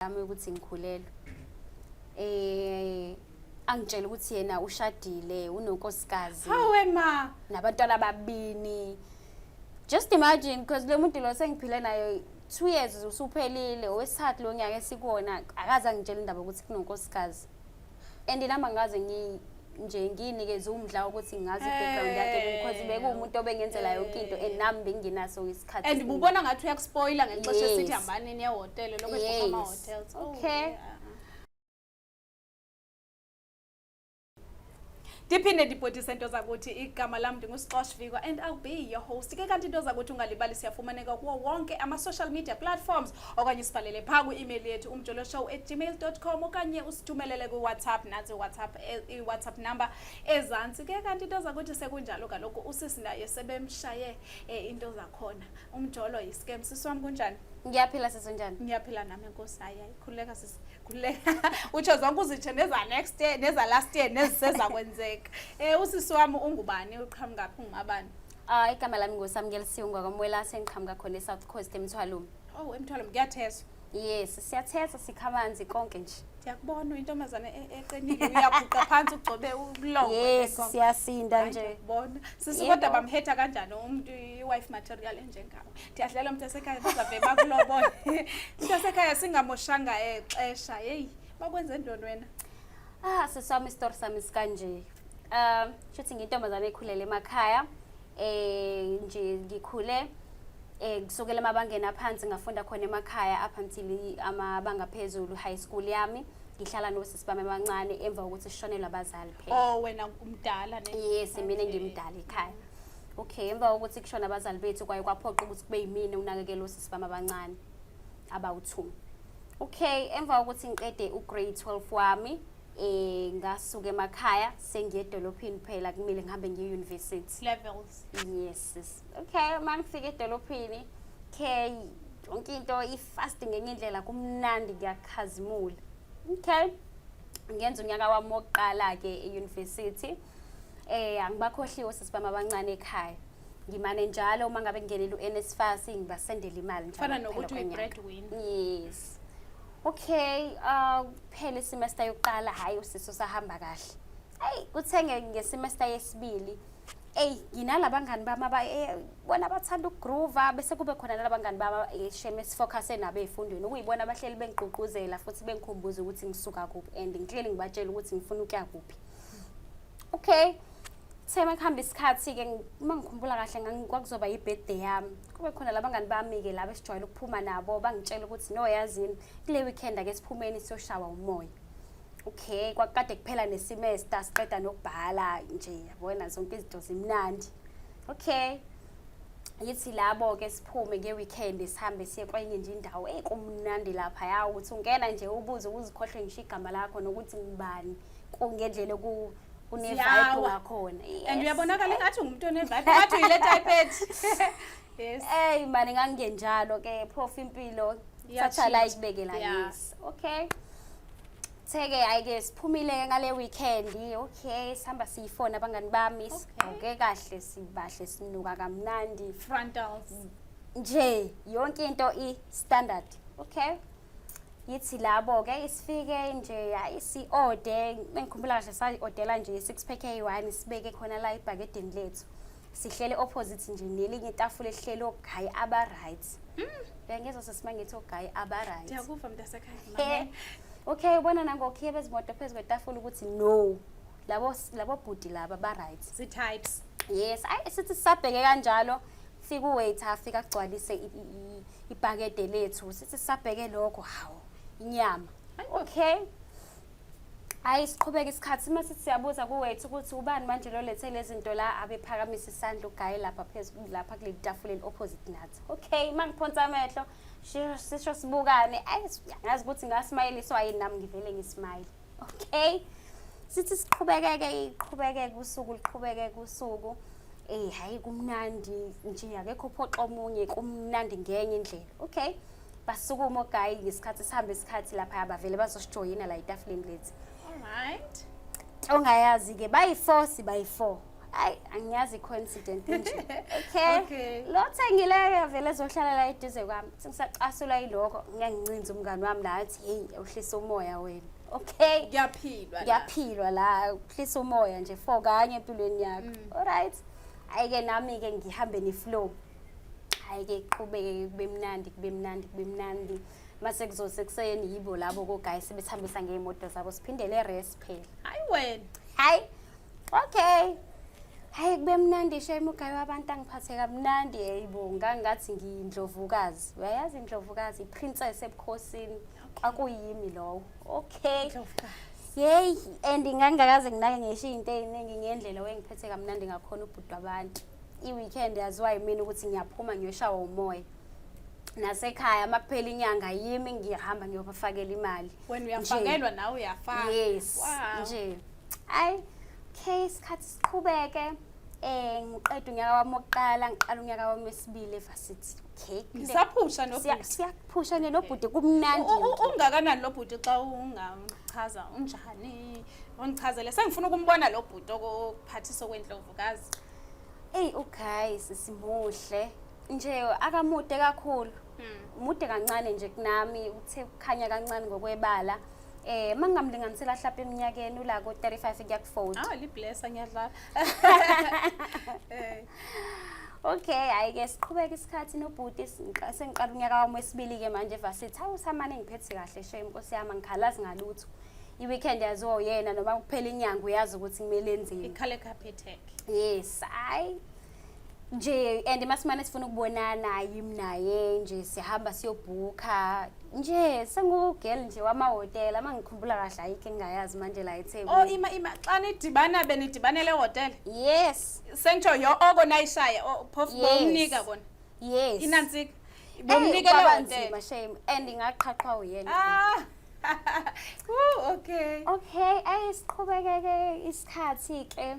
Yami ukuthi ngikhulelwe. Angitshela ukuthi yena ushadile, unonkosikazi. Hawe ma. Nabantwana ababini. Just imagine, because lo muntu lo sengiphile naye 2 years usuphelile, owesithathu lo nyaka esikuwona, akaze angitshela indaba ukuthi kunonkosikazi. And nami angikaze ngi nje ngiyinikeze umdla ukuthi ngingazi i-background yakhe, because bekuwumuntu obengenzela yonke into and nami bengingenaso isikhathi. And bubona ngathi uyakuspoila ngexesha esithi hambani niye ehhotele, lokho ama-hotels. Oh, yeah. Ndiphinde ndibhodise, nto zakuthi. Igama lam ndinguSixosh Viko and I'll be your host. Ke kanti, into zakuthi, ungalibali, siyafumaneka kuwo wonke ama-social media platforms, okanye sibhalele phaa kwi-email yethu umjoloshow@gmail.com, okanye usithumelele kwiWhatsApp. Nantsi i-WhatsApp number ezantsi. Ke kanti, into zakuthi, sekunjalo kaloku, usisi naye sebemshaye into zakhona. Umjolo yi-scam. Sisi wam, kunjani? Ngiyaphila, sisonjani? Ngiyaphila nami, enkosi. Hayi, hayi, khululeka sisi, khululeka, utsho zonke uzitshe neza next year, neza last year, nezisezakwenzeka. Usisi wami ungubani, uqhamukaphi, ungumabani? Ah, igama lami nguSamukelisiwe ngwakwaMwela, sengiqhamuka khona eSouth Coast, eMthwalume. Oh, eMthwalume kuyatheswa? Yes, siyathesa, sikha amanzi, konke nje. Ndiyakubona, uyintombazane eqinile, uyaguqa phansi ugcobe ubulongwe. Yes, siyasinda nje. Ndiyakubona sisi. Kodwa bamhetha kanjani umuntu i-wife material enjengawe? Ndiyadlela, mntu asekhaya, bazave bakulobole, mntu asekhaya. Singamoshanga exesha, heyi, bakwenze ntoni wena? Ah, siswami, isitori sami sikanje. Shuthi ngiyintombazane ekhulele emakhaya. Nje ngikhule kusukela emabangeni aphansi, ngafunda khona emakhaya up until amabanga phezulu, high school yami. Ngihlala nosisi bami abancane emva kokuthi sishonelwe abazali phela. Oh, wena umdala ne? Yes, mina ngimdala ekhaya. Okay, emva kokuthi kushona abazali bethu, kwaye kwaphoqa ukuthi kube yimina unakekela osisi bami abancane abawu-2. Okay, emva kokuthi ngiqede u-grade 12 wami, ngasuka emakhaya, sengiye edolophini phela, kumele ngihambe ngiye university. Levels. Yes, sis. Okay, uma ngifika edolophini, okay, yonke into i-fast ngenye indlela, kumnandi, kuyakhazimula. Okay. Ngenza unyaka wami wokuqala-ke e-university. Angibakhohliwe osisi bami abancane ekhaya. Ngimane njalo uma ngabe ngingenela u-NSFAS ngibasendela imali njalo Fana kuphela nokuthi konyaka. uyi-breadwinner. Yes. Okay, kuphela isemester yokuqala, hayi, usisi usahamba kahle. Hey, kuthenge ngesemester yesibili. Ey, nginalabangani bami aba bona bathanda ukugroova, bese kube khona nalabangani bami shame esifocus nabo ezifundweni, okuyibona abahleli bengigqugquzela futhi bengikhumbuza ukuthi ngisuka kuphi and ngihleli ngibatshela ukuthi ngifuna ukuya kuphi. Okay. Kuthe kuhamba isikhathi-ke, uma ngikhumbula kahle, kwakuzoba i-birthday yami. Kube khona labangani bami-ke laba esijwayele ukuphuma nabo, bangitshela ukuthi, "No, yazini, kule weekend ake siphumeni siyoshawa umoya." Okay, kwakukade kuphela nesemester, siqeda nokubhala nje, yabona, zonke izinto zimnandi. Okay. Yithi labo-ke siphume nge-weekend, sihambe siye kwenye nje indawo ekumnandi lapha ya, ukuthi ungena nje ubuze uzikhohlwe ngisho igama lakho nokuthi ngubani, kungendlela kune-vibe Ziyawa. ngakhona. And uyabonakala ingathi ungumuntu one-vibe, ngathi uyile type ethi yes. Ey mani, ngangingenjalo ke phofu, impilo thatha la Iyashintsha. ikubekela. Yes, okay. Theke hayi-ke siphumile ngale weekend. Okay, sihamba siyifona abangani bami, sigqoke kahle, sibahle, sinuka kamnandi. Frontals. Nje yonke into i-standard. Okay, yithi labo-ke isifike nje, hayi, si-ode. Engikhumbula kahle, sa-odela nje i-six pack eyi-one, sibeke khona la ebhakedeni lethu, sihlele opposite nje nelinye itafula elihleli o-guy aba-right. Uyangezwa sesima ngithi o-guy aba-right? Ndiyakuva, mntasekhaya. Okay, ubona nangokhiye bezimoto phezu kwetafula ukuthi no, labo bhuti laba ba-right. Zii-types. Yes, ayi, sithi sisabheke kanjalo, fika uwaiter, afika agcwalise ibhakede lethu. Sithi sisabheke lokho, hawu, inyama. Okay, hayi, siqhubeka isikhathi. Uma sithi siyabuza kuwaiter ukuthi ubani manje lo lethe lezi zinto la, abephakamisa isandla u-guy lapha phezulu lapha kuleli tafula eli-opposite nathi. Okay, uma ngiphonsa amehlo, sisho sibukane. Ayi, ngazi ukuthi ngasmayiliswa yini, nami ngivele ngismayile. Okay, sithi siqhubekeke, iqhubekeke usuku, luqhubekeke usuku. Hayi, kumnandi nje, akekho uphoxa omunye, kumnandi ngenye indlela. Okay, basukuma o-guy ngesikhathi sihambe isikhathi lapha, bavele bazosijoyina la etafuleni lethu. All right. Ongayazi-ke, bayi-four, sibayi-four. Ayi, angiyazi i-coincident nje. Okay. Okay. Lo thengileyo vele ezohlala la eduze kwami. Sengisacasulwa yilokho, ngiyangincinza umngani wami la athi, "Hey, awuhlisa umoya wena." Okay. Kuyaphilwa la. Kuyaphilwa la, uhlisa umoya nje for kanye empilweni yakho. Alright. Hayi-ke nami-ke ngihambe ne-flow. Hhayi-ke kuqhubeke kube mnandi, kube mnandi, kube mnandi. Mase kuzose kuseni yibo labo ko-guys sebethambisa ngey'moto zabo siphindele e-res phela. Hayi wena. Hayi. Okay. Hayi kube mnandi shame ugayi wabantu angiphathe kamnandi yebo ngangathi ngiyindlovukazi. Uyayazi indlovukazi, i-princess ebukhosini. Kwakuyimi lowo. Okay. Ndlovukazi. Yeyi and ngangingakaze nginake ngisho iy'nto ey'ningi ngendlela wengiphethe kamnandi ngakhona ubhuti wabantu. I-weekend yaziwa yimina ukuthi ngiyaphuma ngiyoshawa umoya. Nasekhaya uma kuphela inyanga yimi ngiyahamba ngiyobafakela imali. Wena Nje. uyafakelwa nawe uyafaka. Yes. Wow. Nje. Ayi, okay, isikhathi siqhubeke. Ngiqeda unyaka wami wokuqala, ngiqala unyaka wami wesibili e-varsity. Okay. Ngisaphusha nobhuti. Siyaphusha nje nobhuti kumnandi. Ungakanani lo bhuti xa ungamchaza unjani? Ungichazele sengifuna ukumbona lo bhuti okuphathisa okwendlovukazi. Ey uguys simuhle. Nje akamude kakhulu. Mude kancane nje kunami, uthe ukukhanya kancane ngokwebala. Mangingamlinganisela mhlawumbe eminyakeni ula ko 35 kuya ku 40. Ah, liblessa ngiyadlala. Okay, hayi ke siqhubeka isikhathi nobhuti sengiqala unyaka wami wesibili ke manje e-varsity. Hawu usamane ngiphethe kahle shame Nkosi yami angikhalazi ngalutho. I-weekend yaziwa uyena noma kuphela inyanga uyazi ukuthi kumele enzeni. Ikhale Capitec. Yes, hayi nje and masimane sifuna ukubonana yimi naye nje sihamba siyobhukha nje sengugirl nje wamahhotela uma ngikhumbula kahle ayikho engingayazi manje la eThekwini. Oh ima ima xa nidibana benidibanele ehhotela. Yes. Sengitsho yo oko nayishaya oh, phofu Yes. bomnika kona. Yes. Inantsika. Ey, Bomnikele kwaba ehhotela. nzima shame and ngaqhaqhwa uyena. Ah. Woo, okay. Okay, ayi siqhubekeke isikhathi ke.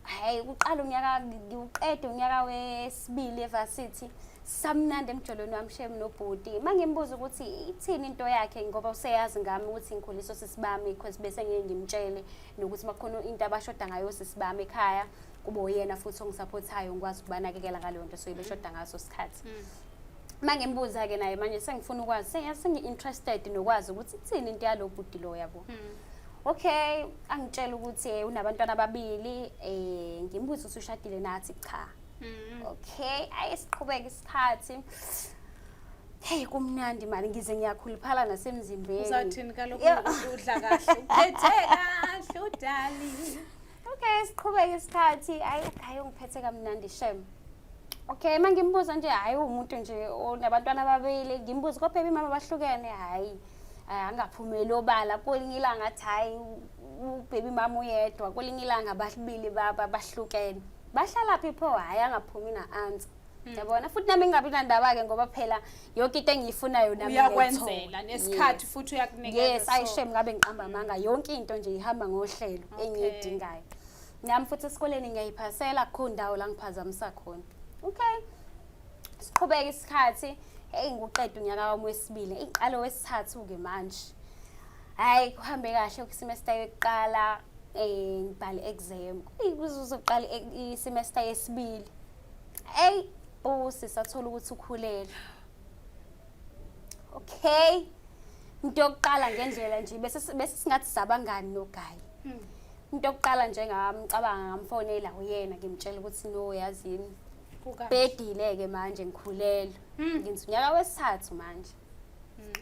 Hayi uqala unyaka ngiuqede unyaka wesibili e-varsity. Samnandi emjolweni wami shame nobhuti. Mangimbuza ukuthi ithini into yakhe ngoba useyazi ngami ukuthi ngikhuliswa sisi bami because bese ngeke ngimtshele nokuthi makhona into abashoda ngayo sisi bami ekhaya kube uyena futhi ongisupportayo ngikwazi ukubanakekela ngaleyo nto so ibeshoda ngaso sikhathi. Mangimbuza ke naye manje sengifuna ukwazi sengi-interested nokwazi ukuthi ithini into yalo bhuti lo yabo. Okay, angitshela ukuthi unabantwana ababili, ngimbuza ukuthi ushadile nathi cha. Okay, ayi siqhubeke isikhathi. Hey kumnandi mani ngize ngiyakhuluphala nasemzimbeni. Uzawuthini kaloku Yeah. udla kahle uphethe kahle udali. Okay, siqhubeke isikhathi. Ayi hayi ungiphethe kamnandi shame. Okay, mangimbuza nje hayi umuntu nje onabantwana ababili, ngimbuza ko baby mama bahlukene hayi. Angaphumeli obala kwelinye ilanga athi hayi ubaby mama uyedwa, kwelinye ilanga ababili bahlukene. Bahlala phi pho hayi angaphumi na answer. Yabona futhi nami ngingabi nandaba ke ngoba phela yonke into engiyifunayo nami Uyakwenzela ngiyayithola. nesikhathi Yes. futhi uyakunikeza. Yes, ayi shame ngabe ngiqamba amanga yonke into nje ihamba ngohlelo engiyidingayo. Nami futhi esikoleni ngiyayiphasela akukho ndawo la ngiphazamisa khona. Okay. Siqhubeka isikhathi, hey ngiqeda unyaka wami wesibili, iqalo wesithathu ke manje. Hayi kuhambe kahle ku-semester yokuqala ngibhale exam. Kuzoqala i-semester yesibili. Hey, usisi athola ukuthi ukhulelwe. Okay. Into yokuqala ngendlela nje bese singathi sabangani noGayi. Into yokuqala nje ngamcabanga ngamfonela uyena ngimtshela ukuthi no yazini. Bedile ke manje ngikhulelwe. Ngithi unyaka wesithathu manje.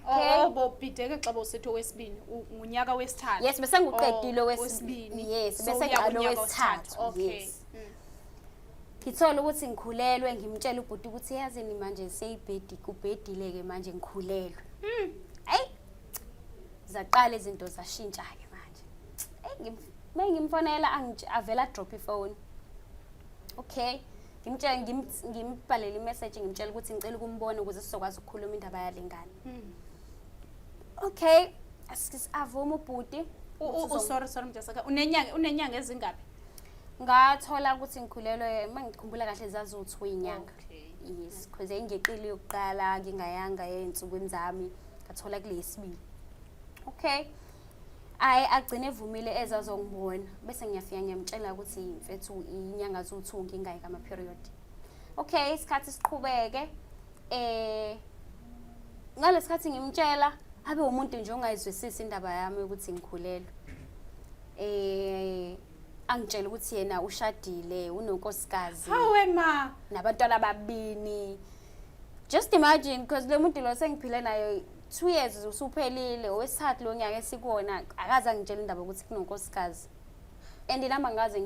Okay. Oh, bobhideke xa bosithi owesibini ngunyaka wesithathu. Yes, bese ngiqedile Oh, owesibini. Yes, So bese uya ngiqala kunyaka owesithathu. Okay. Yes. Ngithola ukuthi ngikhulelwe ngimtshela ubhuti ukuthi yazini manje seyibhedi kubhedile ke manje ngikhulelwe. Ayi zaqala izinto zashintsha ke manje. Ey mengimfonela avela drop ifone. Okay. Ngimtshela ngimbhalele imessage ngimtshela ukuthi ngicela ukumbona ukuze sizokwazi ukukhuluma indaba yale ngane. Okay, avume ubhuti. Sorry sorry Mjasaka. Unenyanga ezingaphi? Ngathola ukuthi ngikhulelwe mangikhumbula kahle zazi-2 inyanga. Okay. Yes, because yayingeqile yokuqala ngingayanga ey'nsukwini zami ngathola kule yesibili. Okay. Ayi, agcine evumile ezazongibona, bese ngiyafika ngiyamtshela ukuthi, mfethu, inyanga ziwu-2 ngingayi kama-period. Okay, isikhathi siqhubeke. Ngalesikhathi ngimtshela, abe umuntu nje ongayizwisisi indaba yami ukuthi ngikhulelwe. Angitshela ukuthi yena ushadile, unonkosikazi Hawe ma. Nabantwana ababini. Just imagine, because lo muntu lo sengiphile naye 2 years usuphelile, owesithathu lo nyaka esikuwona, akaze angitshela indaba ukuthi kunonkosikazi. And nami angaze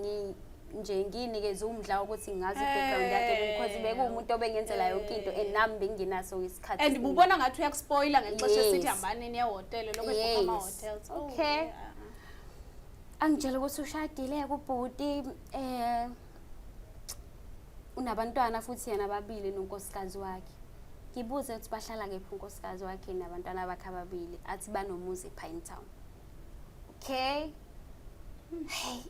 nje ngiyinikeze umdla ukuthi ngazi i-background yakhe, because bekuwumuntu obengenzela yonke into and nami bengingenaso isikhathi. And bubona ngathi uyakuspoila ngexesha esithi hambani niye ehhotele, lokho ama-hotels. Oh, yeah. Angitshela ukuthi ushadile kubhuti, unabantwana futhi yena ababili nonkosikazi wakhe. Ngibuze ukuthi bahlala kephi unkosikazi wakhe nabantwana bakhe ababili, athi banomuzi ePinetown. Okay, hey,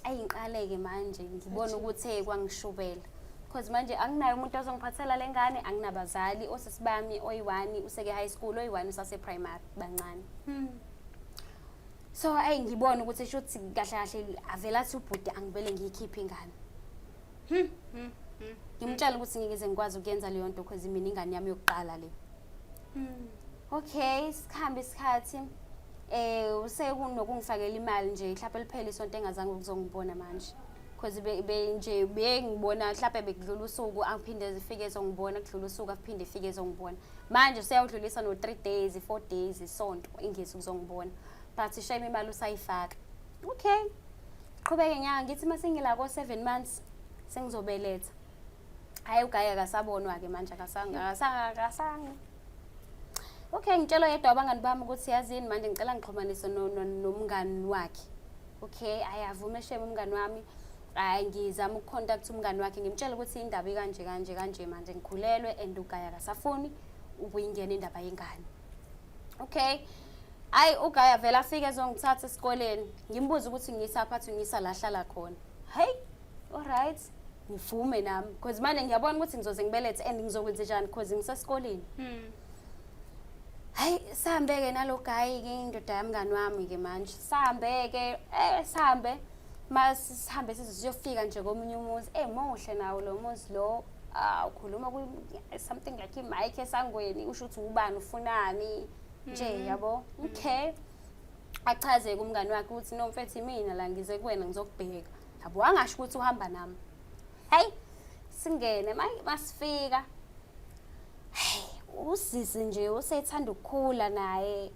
ayingiqaleke manje ngibona ukuthi hey, kwangishubela, because manje anginayo umuntu ozongiphathela le ngane, anginabazali. Osisi bami, oyi-one useke high school, oyi-one usase-primary, bancane. So ayi, ngibona ukuthi shuthi kahle kahle avela athi ubhuti angibele ngiyikhiphe ingane. Ngimtshela ukuthi ngike ngikwazi ukuyenza leyo nto, because mina ingane yami yokuqala le. Okay, sikhambe isikhathi, usekunokungifakela imali nje, mhlawumbe liphele isonto engazange ukuzongibona manje, because be nje bengibona mhlawumbe bekudlula usuku aphinde zifike ezongibona, kudlula usuku aphinde ifike ezongibona. Manje useyawudlulisa no 3 days, 4 days, isonto ingezi ukuzongibona, but shame imali usayifaka. Okay, qhubeke nyanga, ngithi masengila ko 7 months sengizobeletha, hayi, uguy akasabonwa-ke manje, akasanga. Okay, ngitshela yedwa abangani bami ukuthi, yazini manje, ngicela ngixhumanise nomngani wakhe. Okay, ayi, avume shame umngani wami. Hayi, ngizama ukucontact umngani wakhe, ngimtshela ukuthi indaba ikanje kanje kanje, manje ngikhulelwe and uguy akasafuni ukuyingena indaba yengane. Okay, hayi, uguy avele afike ezongithatha esikoleni. Ngimbuze ukuthi ngiyisaphi, athi ngiyisa la hlala khona. Hey, alright, ngivume nami, because manje ngiyabona ukuthi ngizoze ngibelethe and ngizokwenza njani, because ngisesikoleni. Hayi, sihambe-ke nalo guy-ke, indoda yamngani wami-ke manje. Sihambe-ke, sihambe masihambe size siyofika nje komunye umuzi. Muhle nawo lo muzi lo. Ah, ukhuluma ku something like i-mic esangweni, usho ukuthi ubani, ufunani nje, yabo. Okay, achaze kumngani wakhe ukuthi, no mfethu, mina la ngize kuwena ngizokubheka, yabo. Angasho ukuthi uhamba nami. Hey, singene, masifika, hey, usisi nje usethanda ukukhula naye,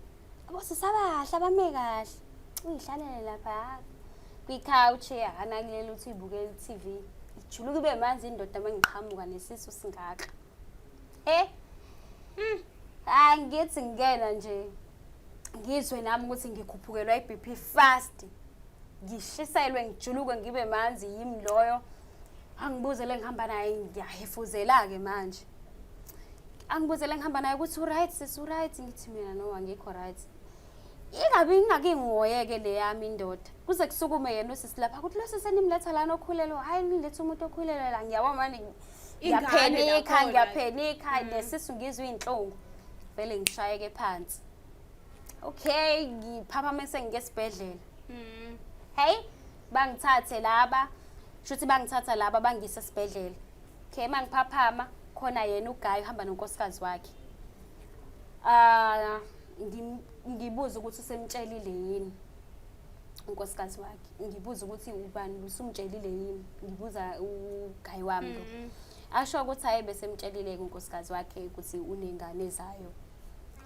yabo, sisabahle abame kahle, uyihlalele lapha kwi-couch, akanakulela ukuthi uyibukele i-TV, ijuluka ibe manzi indoda uma ngiqhamuka nesisu singaka. He, hayi, ngithi ngingena nje ngizwe nami ukuthi ngikhuphukelwa i-BP fast, ngishiselwe, ngijuluke ngibe manzi. Yimi loyo. Angibuze le ngihamba naye, ngiyahefuzela-ke manje. Angibuze le ngihamba naye ukuthi, "U-right sis, u-right?" Ngithi mina, "No, angikho right." Ingabi ingakingihoye-ke le yami indoda, kuze kusukume yena usisi lapha ukuthi, "Lo sisi enimletha lana okhulelwe, hhayi, niletha umuntu okhulelwe la." Ngiyabona manje Ingane ngiyapanica. lakhona. Ngiyapanica nesisu, ngizwe iy'nhlungu, vele ngishayeke phansi. Okay, ngiphaphame sengiye esibhedlela. Hey, bangithathe laba, shuthi bangithatha laba bangisa esibhedlela. Okay, mangiphaphama khona yena uguy uhamba nonkosikazi wakhe. Ah, ngibuza ukuthi usemtshelile yini unkosikazi wakhe, ngibuza ukuthi ubani, usumtshelile yini, ngibuza uguy wami lo. Asho ukuthi hayi, besemtshelile unkosikazi wakhe ukuthi unengane ezayo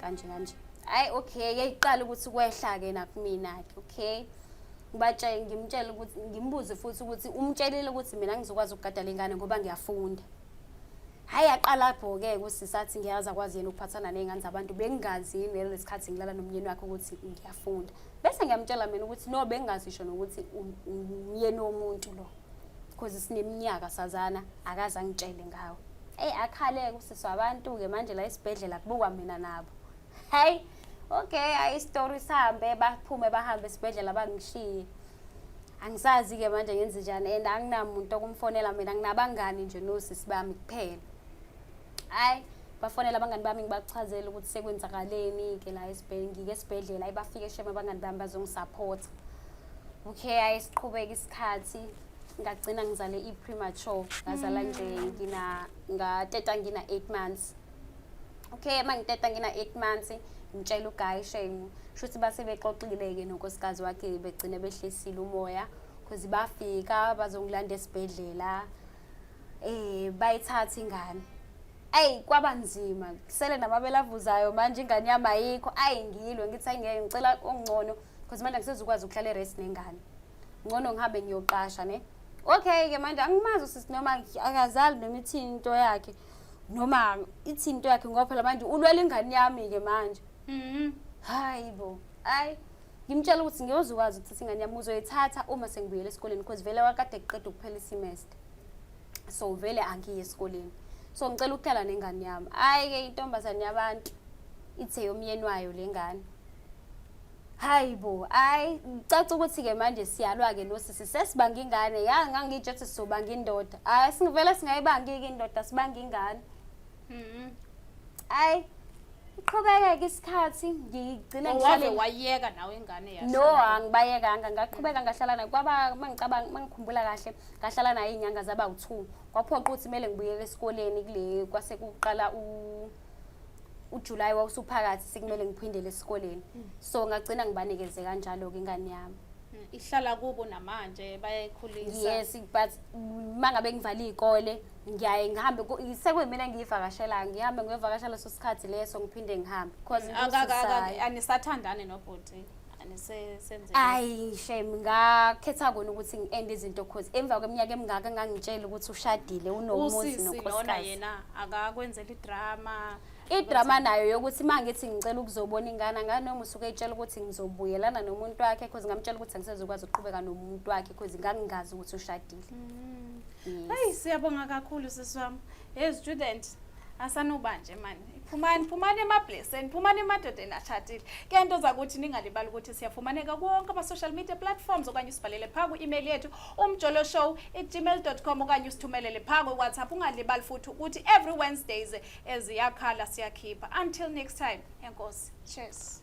kanje kanje. Hayi, okay, yayiqala ukuthi kwehla-ke nakumina-ke. Okay, ngibatshele, ngimtshele ukuthi, ngimbuze futhi ukuthi umtshelile ukuthi mina ngizokwazi ukugada le ngane ngoba ngiyafunda. Hhayi, aqala lapho-ke usisi athi ngiyazi akwazi yena ukuphathana ney'ngane zabantu, bengingazi yini lelo sikhathi ngilala nomyeni wakhe ukuthi ngiyafunda. Bese ngiyamtshela mina ukuthi no, bengingazi isho nokuthi umyeni womuntu lo, because sineminyaka sazana, akaze angitshele ngawo. Eyi, akhale-ke usisi wabantu-ke manje la esibhedlela, kubukwa mina nabo. Hayi, okay, hayi, isitori sihambe, baphume bahambe esibhedlela bangishiye. Angisazi-ke manje ngenze njani and anginamuntu okumfonela mina, nginabangani nje nosisi bami kuphela. Hhayi, Bafonela abangani bami, ngibachazele ukuthi sekwenzakaleni-ke la ngike esibhedlela. Ayi, bafike shame abangani bami bazongi-support. Okay, ayi, siqhubeka isikhathi, ngagcina ngizale i-premature. Ngazala nje ngina ngateta ngina 8 months. Okay, uma ngiteta ngina 8 months, ngitshela uguy shame, shuthi base bexoxile-ke nonkosikazi wakhe, begcine behlisile umoya, cause bafika bazongilanda esibhedlela, bayithatha ingane. Ayi, kwaba nzima, kusele namabele avuzayo manje, ingane yami ayikho. Ayi, ngilwe, ngithi ayingeke, ngicela okungcono, because manje angisezukwazi ukuhlala e-res nengane, ngcono ngihambe ngiyoqasha ne. Okay-ke, manje angimazi usisi noma akazali noma ithini into yakhe, noma ithini into yakhe, ngoba phela manje ulwela ingane yami-ke manje. Hayi bo, hayi, ngimtshela ukuthi ngiyozukwazi ukuthatha ingane yami, uzoyithatha uma sengibuyele esikoleni, because vele wakade kuqeda ukuphela isemester, so vele angiye esikoleni, so ngicela ukuhlala nengane yami. Hhayi-ke, intombazane yabantu ithe yomyeni wayo le ngane. Hayi bo, hayi, kucaca ukuthi-ke manje siyalwa-ke nosisi, sesibanga ingane. Ya, ngangitsho ukuthi sizobanga indoda, hhayi, singivele singayibangi-ke indoda, sibanga ingane. Hayi, iqhubeke-ke isikhathi, ngigcine Waze ngihlale wayeka nawe ingane? No, angibayekanga, ngaqhubeka ngahlala naye. Kwaba, mangicabanga, mangikhumbula kahle, ngahlala naye iy'nyanga zaba u-2. Kwaphoqa ukuthi kumele ngibuyele esikoleni kule kwase kuqala uJuly, wawusuphakathi, sekumele ngiphindele esikoleni, so ngagcina ngibanikeze kanjalo-ke ingane yami. Ihlala kubo namanje, bayayikhulisa? Yes, but uma ngabe ngivala iy'kole, ngiyaye ngihambe, sekuyimina engiyivakashelayo, ngihambe ngiyovakasha leso sikhathi leso, ngiphinde ngihambe, because Anisathandani nobhuti? Anisesenze? Ayi shame, ngakhetha kona ukuthi ngi-end izinto, cause emva kweminyaka emingaka engangitshela ukuthi ushadile, unomuzi Usisi lona nonkosikazi. yena akakwenzela idrama? Idrama nayo yokuthi uma ngithi ngicela ukuzobona ingane, anganoma usuke etshela ukuthi ngizobuyelana nomuntu wakhe, cause ngamtshela ukuthi angisezukwazi ukuqhubeka nomuntu wakhe, cause ngangingazi ukuthi ushadile. Yes. Hayi, siyabonga kakhulu, sisi wami. Hey student, asanuba nje mani. Phumani, phumani emablesseni, phumani emadodeni ashadile. Ke nto zakuthi ningalibali ukuthi siyafumaneka kuwonke ama-social media platforms, okanye usibhalele phaa kwi-email yethu umjoloshow@gmail.com, okanye usithumelele phaa kwi-WhatsApp. Ungalibali futhi ukuthi every Wednesdays eziyakhala siyakhipha. Until next time, enkosi. Cheers.